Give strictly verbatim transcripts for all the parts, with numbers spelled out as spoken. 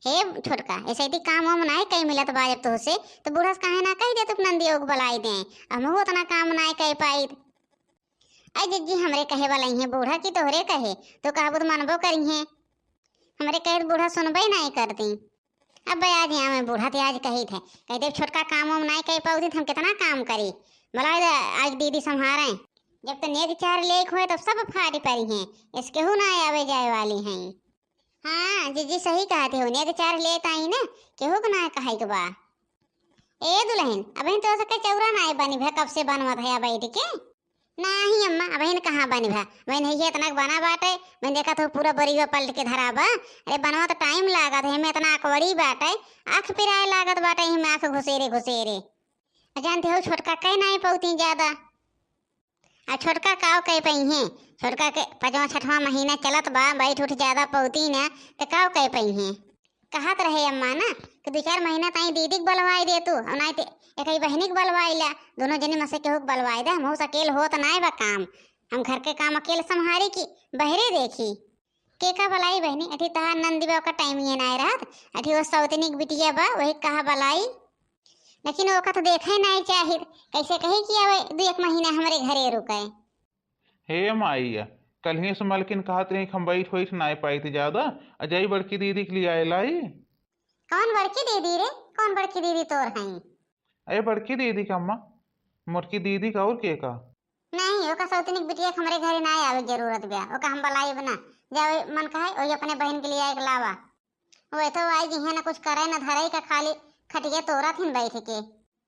हे छोटका, ऐसे यदि काम वाम नाय कई मिलत बा जब तोहसे, तो बूढ़ा से काहे ना कही दे तू नंदियो के बुलाई दे, हमहू उतना काम नाय कई पाई। अरे जिज्जी, हमरे कहे वाला ही है बूढ़ा की तोहरे कहे, तो कहबू तो मनबो करी है। हमरे कहे तो बूढ़ा सुनबे नाय करती। अब आज यहाँ में बूढ़ा ते आज कही थे, कह दे छोटका काम वाम नाय कई पाउती तो हम कितना काम करी। बुलाई दे आज दीदी संभारे। जब तो नेग चार लेक हुए तब सब फाटी परी हैं, इसके हु ना आवे जाए वाली हैं। हाँ जिज्जी, सही कहते हो, नेग चार लेत आई ना, केहू के ना कहे के बा। ए दुल्हन, अबहिन तो सके चौरा ना बनी भा, कब से बनवत है बैठ के? नाही अम्मा, अबहिन कहाँ बनी भा, अबहिन है इतना बना बाटे, मैं देखा तो पूरा बरिया पलट के धरा बा। अरे बनवा तो टाइम लागत है, मैं इतना अकबड़ी बाटे, आँख पिराए लागत बाटे, इहमें आँख घुसेरे घुसेरे। जानते हो छोटका कह नाई पौती ज्यादा। आ छोटका काव कह पइहें? छोटका के पचवा छठवा महीना चलत बा, बैठ उठ ज्यादा पौती ना, त काव कह पइहें? कहत रहे अम्मा ना कि दू चार महीना ताई दीदी के बलवाई दे तू, और नाई ते एक ही बहिनी के बलवाई ला, दोनों जनी में से केहू के बलवाई दे, हमहू से अकेल होत नाई बा काम, हम घर के काम अकेल संभारी की बहरे देखी। के का बलाई बहिनी, अठी तहार नंदी बा, ओकर टाइम ये नाय रहत, अठी वो सौतनी के बिटिया बा, वही कहा बलाई। लेकिन ओका तो देखे नाय चाहित, कैसे कही कि आवे दू एक महीना हमरे घरे रुके। हे माई, कल्हिए से मलकिन कहत रही कि हम बैठ वैठ नाय पाइत ज्यादा, आ जाई बड़की दीदी के लिए आए लाई। कौन बड़की दीदी रे? कौन बड़की दीदी तोर हई? अरे बड़की दीदी का अम्मा, मोटकी दीदी का और के का? नहीं, ओका सौतनी के बिटिया के हमरे घरे ना आवे के जरूरत बा, ओका हम बलाइब ना। जाओ मन कहे, ओही अपने बहिन के लिए आए के लावा। वो तो आई जिहे ना कुछ करे ना धरे का, खाली खटिया तोरत हिन बैठ के।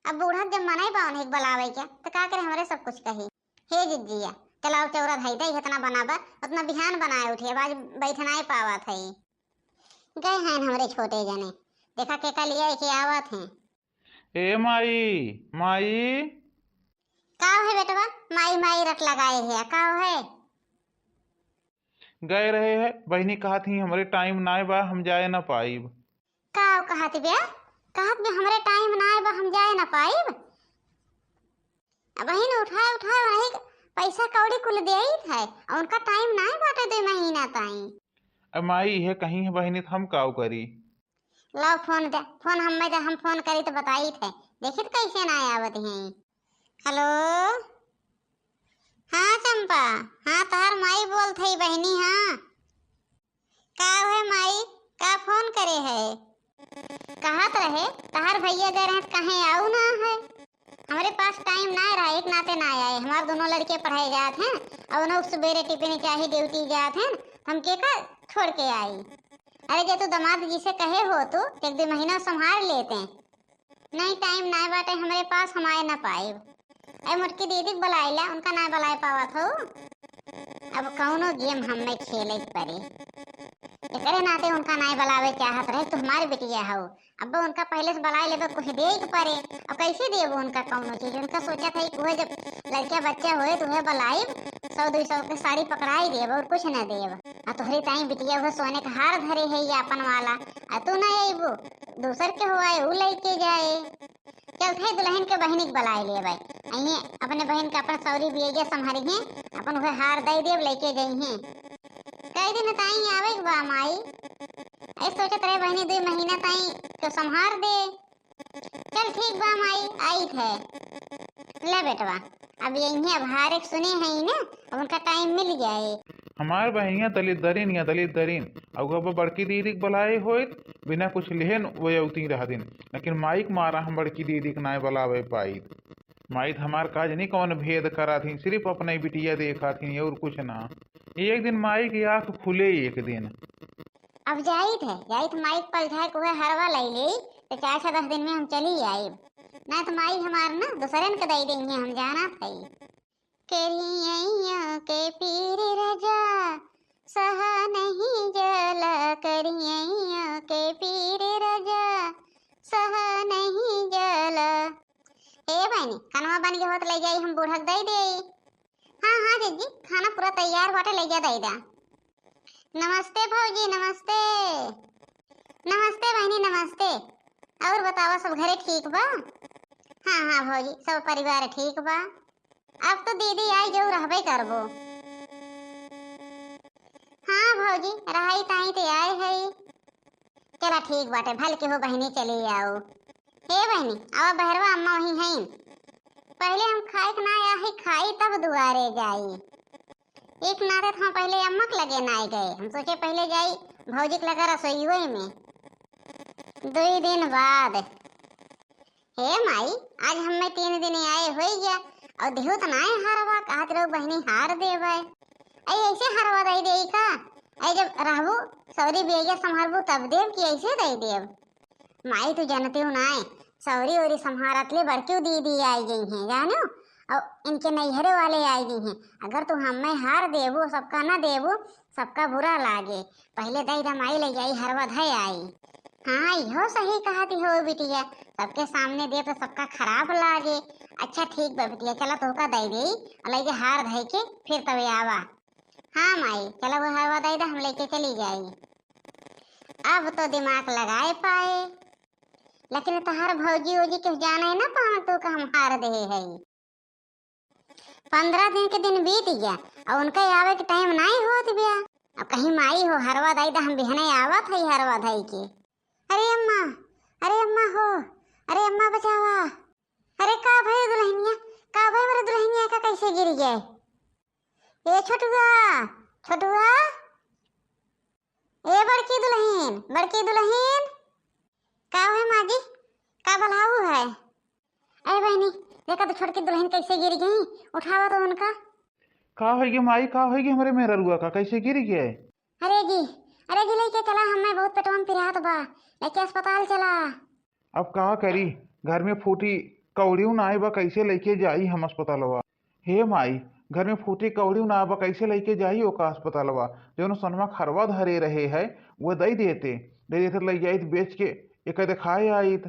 अब बूढ़ा के जब मनाई बा उन्हें बलावे के, तो का करे हमरे सब कुछ कही। हे जिज्जिया, चलाओ चौरा धई दे, इतना बनाबा, उतना बिहान बनाए उठे, अब आज बैठ नाई पावत है। गए हैं हमरे छोटे जने, देखा के का लिए के आवत हैं। ए माई, माई। का है बेटवा, माई माई रट लगाए है, का है? गए रहे है, बहिनी कहत ही हमरे टाइम नाय बा, हम जाए ना पाइब। का कहत बे? कहत बे हमरे टाइम नाय बा, हम जाए ना पाइब। अब बहिन उठाए उठाए वही पैसा कौड़ी कुल देइत है, और उनका टाइम नाय बाटे दो महीना ताई। अब माई इहे कहीं है बहिनी, तो हम काव करी? लाओ फोन दे, फोन हम्मे दे, हम फोन करी तो बताई थे, देखी तो कैसे ना आवत हैं। हेलो, हाँ चंपा, हाँ तहार माई बोलत है बहिनी, हाँ। का है माई, का फोन करे है? कहत रहे तहार भैया गए रहे तो कहे आऊ ना है। हमरे पास टाइम ना रहा, एक नाते ना आए। हमार दोनों लड़के पढ़ाए जात हैं और उन्हें सुबेरे टिफिन चाही, ड्यूटी जात हैं, हम के का छोड़ के आई? अरे जे तू दामाद जी से कहे हो तू, एक दो महीना संभाल लेते। नहीं, टाइम ना बाटे हमरे पास, हम आए ना पाइब। अरे मोटकी दीदी के बुलाइला, उनका ना बुलाए पावत हो। अब कौनो गेम हमें खेले के पड़े, एकरे नाते उनका ना बुलावे चाहत रहे। तू हमारे बिटिया हो, अब उनका पहले से बुलाए लेबे, कुछ दे के पड़े। अब कैसे देबो उनका कौनो चीज? उनका सोचा था कि वह जब लड़का बच्चा होए तो वह बुलाइब, सौ दो सौ के साड़ी पकड़ाई देब और कुछ ना देब। आ तोहरे ताई बिटिया वह सोने का हार धरे है ये अपन वाला, आ तू ना अइबू, दूसर के हुआ है, ऊ लेके जाए। चल थे दुल्हन के बहिनी के बुलाए लेबे, अइहे अपने बहिन के अपन सौरी बियैया संभारी हैं, अपन वह हार दे देब, लेके जइहे। कई दिन ताई आवे के बा माई, ऐ सोचत रहे बहिनी दो महीना ताई तो संभार दे। चल ठीक बा माई, आइत है। ले बेटवा, अब यही अब हार एक सुने हैं ना, अब उनका टाइम मिल जाए। हमार बहिनिया दलित दरिन या दलित दरिन, अब अब बड़की दीदी के बुलाए होइत, बिना कुछ लेहन वो अउती रह दिन, लेकिन माई के मारा हम बड़की दीदी के नाय बुलावे पाइत। माई तो हमार काज नहीं कौन भेद करा थी, सिर्फ अपने बिटिया देखा थी और कुछ ना। एक दिन माई की आँख खुले एक दिन। अब जाइत है, जाइत माई के पलझाए के उहे हरवा लई ले, तो चार से दस दिन में हम चली आइब। ना तो माई हमार ना दूसरन के दई देंगे, हम जानत हई। करियैया के पीर राजा सहा नहीं जाला, करियैया के पीर राजा सहा नहीं जाला। ए बहिनी, खानवा बन के होत ले जाई, हम बूढ़ा के दई देई। हाँ, हाँ, जिज्जी, खाना पूरा तैयार बाटे, लइजा दई दा। नमस्ते भौजी, नमस्ते। नमस्ते बहिनी, नमस्ते। और बतावा, सब घरे ठीक बा? हाँ, हाँ भौजी, सब परिवार ठीक बा। अब तो दीदी आई जो रहबे करबो। हाँ भौजी, रहाई ताई ते आए है। चला ठीक बाटे, भल के हो बहिनी, चली आओ। हे बहिनी, आवा बहरवा, अम्मा वहीं हईन। पहिले हम खाए के ना आही, खाई तब दुआरे जाई। एक नाते तो हम पहिले अम्मा के लगे नाई गए, हम सोचे पहिले जाई भौजी के लगे रसोईये में। दुई दिन बाद, हे माई, आज हमें तीन दिन आए होई गया, और देहू तो नाई हरवा, कहत रहो बहिनी हार देवे। ऐ ऐसे हरवा दई देई का? ऐ जब रहबू, सौरी बिया संभालबू तब देब कि ऐसे दई देब? माई, तू जानते हो ना, सौरी ओरी संहारत ले बड़की दीदी आई गई हैं, जानो? और इनके नैहरे वाले आई गई हैं। अगर तू हमें हार देबू, सबका ना देबू, सबका बुरा लागे। पहिले दई दा माई, ले जाई हरवा धै आई। हाँ, इहो सही कहती हो बिटिया, सबके सामने दे तो सबका खराब लागे। अच्छा ठीक बा बिटिया, चला तोहका दई देई, और ले जा हार धै के फिर तबे आवा। हाँ माई, चला वो हरवा दई दा, हम लेके चली जाई। अब तो दिमाग लगाए पाए, लेकिन तहार भौजी ओजी के जाने ना पावे तो का हम हार देहे है। पन्द्रह दिन के दिन बीत गया और उनके आवे के टाइम नाई होत बिया। अब कहीं माई हो हरवा दई दा, हम बिहने आवत है हरवा धई के। अरे अम्मा, अरे अम्मा हो, अरे अम्मा बचावा। अरे का भई दुल्हनिया, का भई मेरे दुल्हनिया का कैसे गिर गए? ए छोटुआ, छोटुआ, ए बड़की दुल्हन, बड़की दुल्हन, का है माँ जी? का भलाऊ है? ए बहिनी, देखा तो छोटकी दुल्हन कैसे गिर गई, उठावा तो उनका। का होइगे माई, का होइगे हमरे मेहररुआ का, कैसे गिर गए? अरे जी, अरे जी, लेके चला, हमें बहुत पेटवा में पिरात बा, लेके अस्पताल चला। अब का करी, घर में फूटी कौड़ियो नाय बा, कैसे लेके जाई हम अस्पतालवा? हे माई, घर में फूटी कौड़ियो ना बा, कैसे लेके जाई ओका अस्पतालवा? जौन सोनवा खरवा धरे रहे है, वो दई देते, दई देते, लई जाइत बेच के, एका देखाए आइत।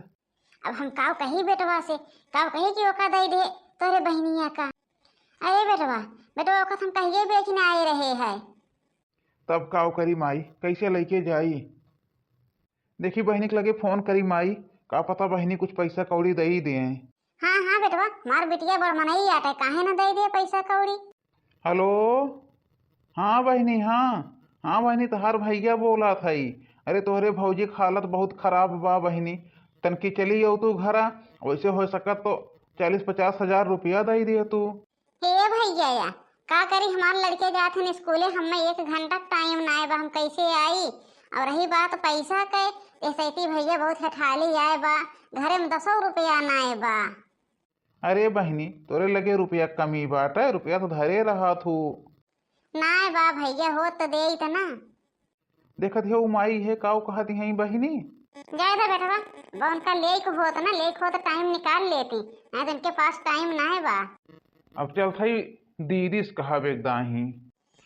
अब हम काव कही बेटवा से, काव कही कि ओका दई दे तोरे बहिनिया का। अरे बेटवा, बेटवा ओका हम कहिए बेच ना आए रहे है। तब काव करी माई, कैसे लेके जाई? देखी बहिनी के लगे फोन करी माई, का पता बहिनी कुछ पैसा कौड़ी दई दें। हाँ, हाँ बेटवा, हमार बिटिया बड़ मनई आटे, काहे न दई दे पैसा कौड़ी? हेलो, हाँ बहिनी, हाँ, हाँ बहिनी, तोहार भैया बोलत हई। अरे तोहरे भौजी के हालत बहुत खराब बा बहिनी, तनकी चली अउ तू घरा, वैसे हो सकत तो चालीस पचास हजार रुपया दई दे तू। हे भैया या, का करी, हमार लड़के जात हन स्कूले, हमें एक घंटा टाइम नाय बा, हम कैसे आई? और रही बात पैसा के, एसैती भैया बहुत हेठाली आए बा, घरे में दसो रुपया नाय बा। अरे बहिनी, तोरे लगे रुपया कमी बाटे, रुपया तो धरे रहा थू। नाय बा भैया, हो तो दे इतना। देखत हो उ माई है काउ कहत हैं बहिनी? जाए दे बेटवा, बा उनका लेक होत ना, लेक होत टाइम निकाल लेती, नहीं तो इनके पास टाइम नाय बा। अब चल थई दीदी से कहा बेगदाही।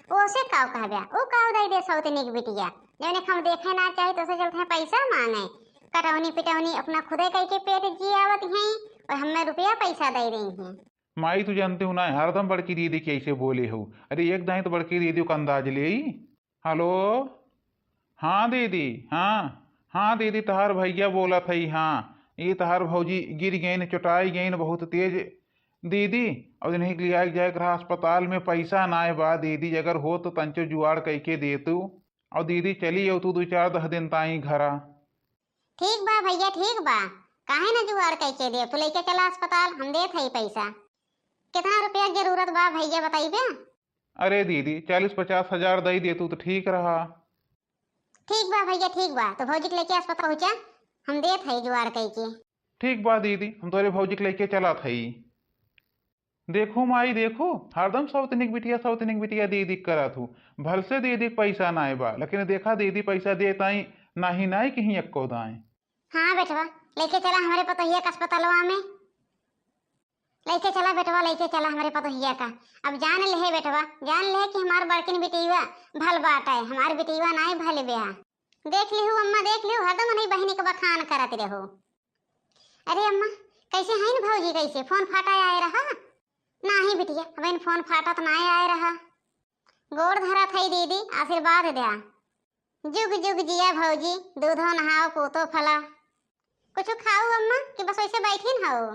ओसे काउ कहब्या, उ काउ दई दे सौतनी के बिटिया, जौने हम देखे ना चाही तो उसे चलते हैं पैसा मांगे, कटौनी पिटौनी अपना खुदे कई के पेट जियावत हैं और हमें रुपया पैसा दई रही हैं। माई तू जानते हो ना, हरदम बड़की दीदी के ऐसे बोले हो। अरे एक दाई तो बड़की दीदी का अंदाज ले। हेलो, हाँ दीदी, हाँ, हाँ दीदी, तहार भैया बोलत हई, हाँ, ये तहार भौजी गिर गईन, चोटाई गईन बहुत तेज दीदी, और इन्हीं के लियाए के जाए के रहा अस्पताल में, पैसा नाय बा दीदी, अगर हो तो तंचो जुआड़ कई के दे तू, और दीदी चली अउ तू दो चार दस दिन ताई घरा। ठीक बा भैया, ठीक बा, काहे ना जुआड़ कई के दे, तू लेके चला अस्पताल, हम देत हई पैसा। कितना रुपया के जरूरत बा भैया, बताइबे? अरे दीदी, चालीस पचास हजार दई देतू तो ठीक रहा। ठीक बा भैया, ठीक बा, तो भौजी के लेके अस्पताल पहुँचा, हम देत हई जुआड़ कई के। ठीक बा दीदी, हम तोरे भौजी के लेके चलत हई। देखू माई, देखू, हरदम सौतनिक बिटिया, सौतनिक बिटिया दीदी करत हूँ। भल से दीदी के पैसा नाय बा, लेकिन देखा दीदी पैसा देत आई, नाही, नाही कहीं एक्को दाएं। हाँ बेटवा, लेके चला हमरे पतोहिया के अस्पतालवा में। लइके चला बेटवा, लइके चला हमरे पतोहिया का। अब जान लेहे बेटवा, जान लेहे कि हमार बड़किन बिटिया भल बाटे, हमार बिटिया नाई भल ब्या। देख लिहू अम्मा, देख लिहू, हरदम उन्हीं बहिनी के बखान करत रहो। अरे अम्मा, कैसे हईन भौजी, कैसे फोन फाटा आए रहा? नाही बिटिया, अब इन फोन फाटा तो नाई आए रहा। गोड़ धरा थई दीदी, आशीर्वाद द्या। जुग जुग जिया भौजी, दूधो नहाओ पूतो फला। कुछ खाऊ अम्मा कि बस वैसे बैठिन हऊ?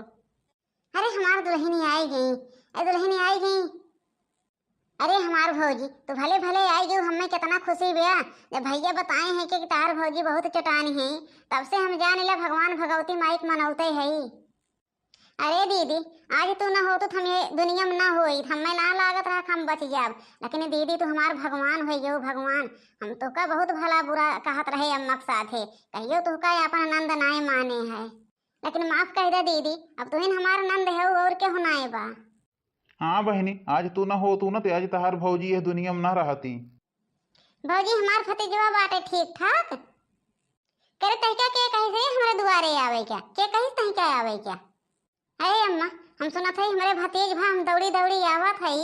अरे हमार दुल्हनी आई गई, ए दुल्हनी आई गई। अरे हमार भौजी, तू भले भले आई गयू, हमें कितना खुशी भया। जब भैया बताए हैं कि तार भौजी बहुत चटानी है, तब से हम जान ले भगवान भगवती माई के मनौते है। अरे दीदी, आज तू ना होतू तो हम ये दुनिया में ना होई, हमें ना लागत रहा कि हम बच जाब। लेकिन दीदी, तू हमार भगवान होइ गयू, भगवान। हम तोका बहुत भला बुरा कहत रहे अम्मा के साथे, कहियो तोका अपन नंद नाय माने है। लेकिन माफ कह दे दीदी, अब तू ही हमार नंद है और केहू नाय बा। हाँ बहिनी, आज तू ना होतू ना तो आज तहार भौजी यह दुनिया में ना रहती। भौजी, हमार भतीजवा बाटे ठीक ठाक। करे तहिका के कही से हमरे दुआरे आवे क्या? के कही तहिका आवे क्या? अरे अम्मा, हम सुनत हई हमरे भतीज भा हम दौड़ी दौड़ी आवत हई।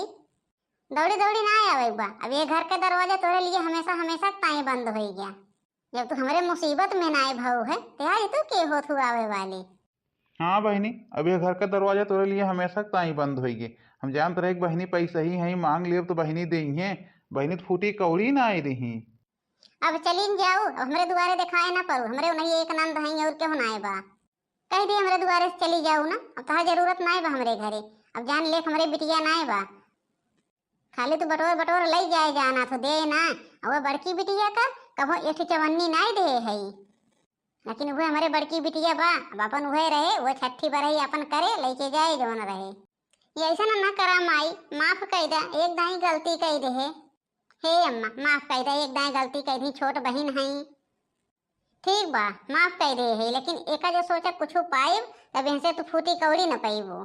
दौड़ी दौड़ी ना आवे बा, अब ये घर के दरवाजा तोरे लिए हमेशा हमेशा के ताई बंद होई गया। जब तू हमरे मुसीबत में नाय भाऊ है, ते आज तू के होत हु आवे वाली? हाँ बहिनी, अब ये घर के दरवाजा तोरे लिए हमेशा के ताई बंद होई गे। हम जानत रहे कि बहिनी पैसा ही है, मांग लेब तो बहिनी देइहे, बहिनी तो फूटी कौड़ी ना आई रही। अब चली न जाऊ, अब हमरे दुआरे दिखाए ना पड़ू, हमरे उन्हीं एक नंद हैं और केहू नाय बा। कह दी हमरे दुआरे से चली जाऊ ना, अब तहार जरूरत नाय बा हमरे घरे। अब जान ले हमरे बिटिया नाय बा, खाली तू बटोर बटोर लई जाए जाना तो दे ना। और वो बड़की बिटिया का कभो एक ठे चवन्नी नाय दे है, लेकिन वो हमरे बड़की बिटिया बा, अब अपन उहे रहे, वो छठी बरही अपन करे, लेके जाए जौन रहे। ये ऐसा ना, ना करा माई, माफ कह दे, एक दाई गलती कह दे है। हे अम्मा, माफ कह दे, एक दाई गलती कह दी, छोट बहिन है। ठीक बा, माफ कह दे है, लेकिन एका जो सोचा कुछ पाइब, तब इनसे तू फूटी कौड़ी न पाइबो।